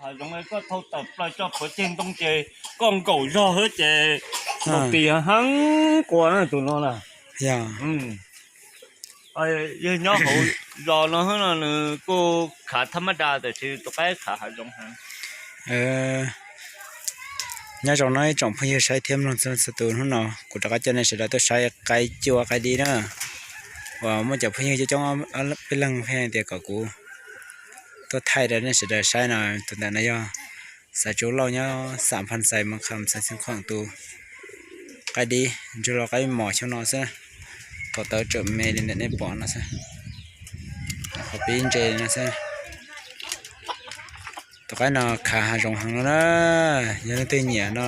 Hav zoov koj thauj tawm plaws tso puav ceg ntoo ces koj nkaum zog xwb ces nkaum tis heev quas tus no na. Yog nyob hauv zos no xwb no nws kuj khav thab mab da tiam sis tus qaib khav hav zoov heev. Nyob zoo no ib tsoom phooj ywg saib thiab mloog txhua tus, hnub no kuv rov qab coj nej sawv daws tuaj saib qaib cua qaib dib na. Uas muaj cov phooj ywg coob coob peb leeg pheej tias kom kuv tuaj thaij rau nej sawv daws saib no, tus ntawm no yog Xav Tsu Lauj nyob xam Phaj Xais Moos Kham xeev Xeev Khuam tus qaib dib, ntsuag lauj qaib mos xyoo no xwb, qhov tawv tsawm me li ntawm nej pom no xwb, qhov pib ntse no xwb. Tus qaib no khav hav zoov heev no na, yog leej twg nyiam no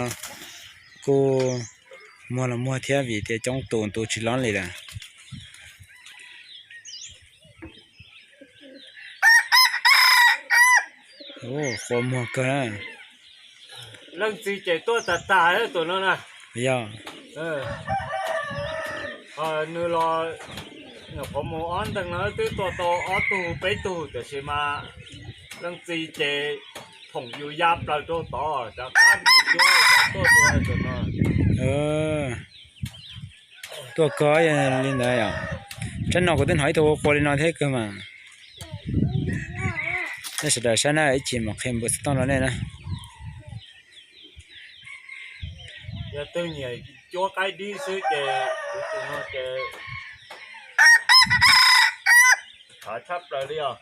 kuj muag los muag thiab vim tias coob tus tu tsis loj li lawm. Qua muag kawg na. Leej txiv ces tuaj tag tag tus no na. Yog. Nws los nyuam qhuav mus ob nteeg no twb tua tau ob tug peb tug tiam sis mas leej txiv ces phoom yus ya plaws rau tod rov qab mus cuab cov tuaj tua tus no. Tuaj kawg li ntawd yom. Tsaib no kuv twb hnov ib tug qua li no thiab kawg mas. Nej sawv daws saib na, ib chim mam qhia npawb xov tooj rau nej na. Yog twg nyiam cuab qaib dib xwb ces kuv tus no ces khav tshaj plaws li os.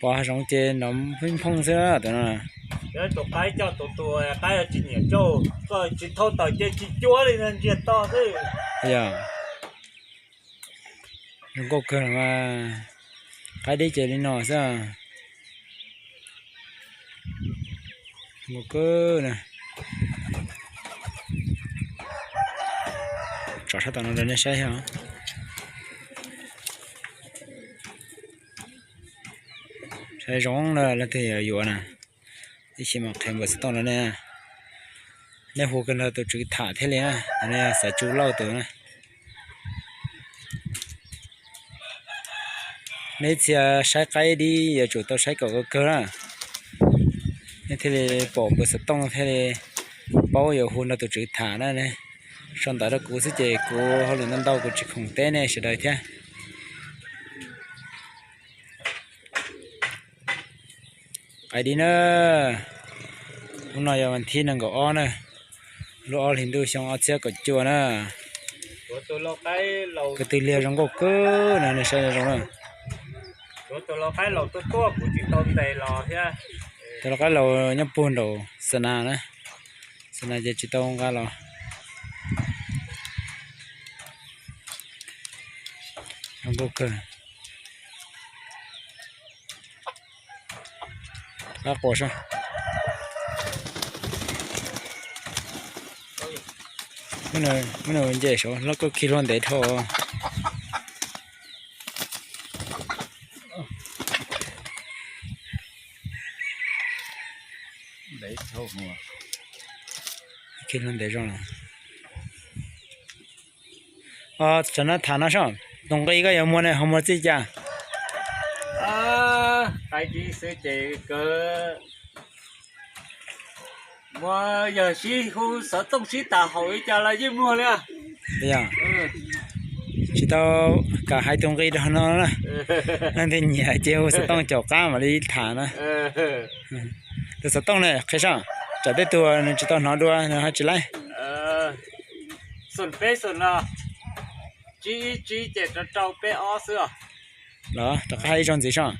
Pom hav zoov ces nrov pheej phooj xwb tus no. Tus qaib coj tus tus qaib tsis nyiam coj, koj tsis thauj tawm ces tsis cuab li no ntsiag to xwb. Yog. Zoo nkauj kawg mas, qaib dib ces li no xwb. Zoo nkauj kawg na. Tso sab tom no rau nej saib os. Saib zoo na, leej twg yuav yuav na, ib chim mam qhia npawb xov tooj rau nej. Nej hu kiag nrog tus tswv tham thiaj li na, Xav Tsu Lauj tus na. Nej ib txhia saib qaib dib yuav tsum tau saib kom kawg kawg na, nej thiaj li pom npawb xov tooj thiaj li paub yuav hu nrog tus tswv tham na. Sau ntawv rau kuv xwb ces kuv hauj lwm ntau ntau kuv tsis khoom teb nej sawv daws thiab. Qaib dib na, hnub no yog vas thib nees nkaum ob na, lub ob hlis ntuj xyoo ob txhiab kaum cuaj na. Ko tw liag zoo nkauj kawg na, nej saib zoo na. Tus lau qaib laus nyob puag nraum Xas Nas na, Xas Nas ces tsis tau nqa los. Zoo nkauj kawg. Qab quas sab. Muab nws nce saud, lawv kuj khi hlua ntev dhau. Khi hlua ntev zoo. Tsam no tham no soj, tus nqi koj yuav muag ne ho muag txij cas? Qaib dib xwb ces kawg, muab yog sib hu xov tooj sib tham haum li cas los yeej muag li. Tsis tau kam hais tus nqi rau no na. Leej twg nyiam ces hu xov tooj caum qab mam li tham na. Tus xov tooj ne qhia soj, tsam tej tug nws tsis tau hnov dua nws ho tsis laib. Xoom peb xoom no, tsib ib tsib ces rau rau peb ob xwb os. Los rov qab hais ib zaug ntxiv soj.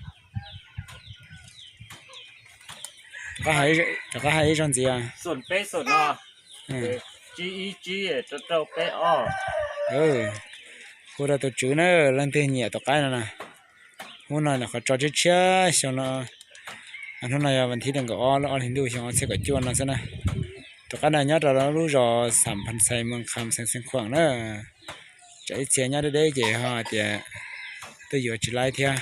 Rov qab hais ib zaug ntxiv. Xoom peb xoom no, tsib ib tsib rau rau peb ob. Hu rau tus tswv na, leej twg nyiam tus qaib no na. Hnub no nyuam qhuav tso tshiab tshiab xyoo no, hnub no yog vas thib nees nkaum ob lub ob hlis ntuj xyoo ob txhiab kaum cuaj no xwb na. Tus qaib no nyob rau lub zos Xam Phas Xais, Moos Kham, xeev Xeev Khuam na. Tsam ib txhia nyob deb deb ces ho hais tias twb yuav tsis laib thiab.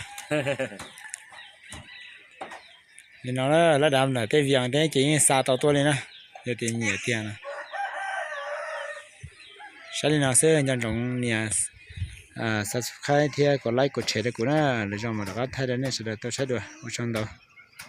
Li no lawv dav ntawm tej vias tej ces yeej xa tau tuaj li na, yog tias nyiam tiag na. Saib li no xwb, nco ntsoov nias subscribe thiab kom like kom share rau kuv na, lwm zaus mam rov qab thaij rau nej sawv daws tau saib dua, ua tsaug ntau.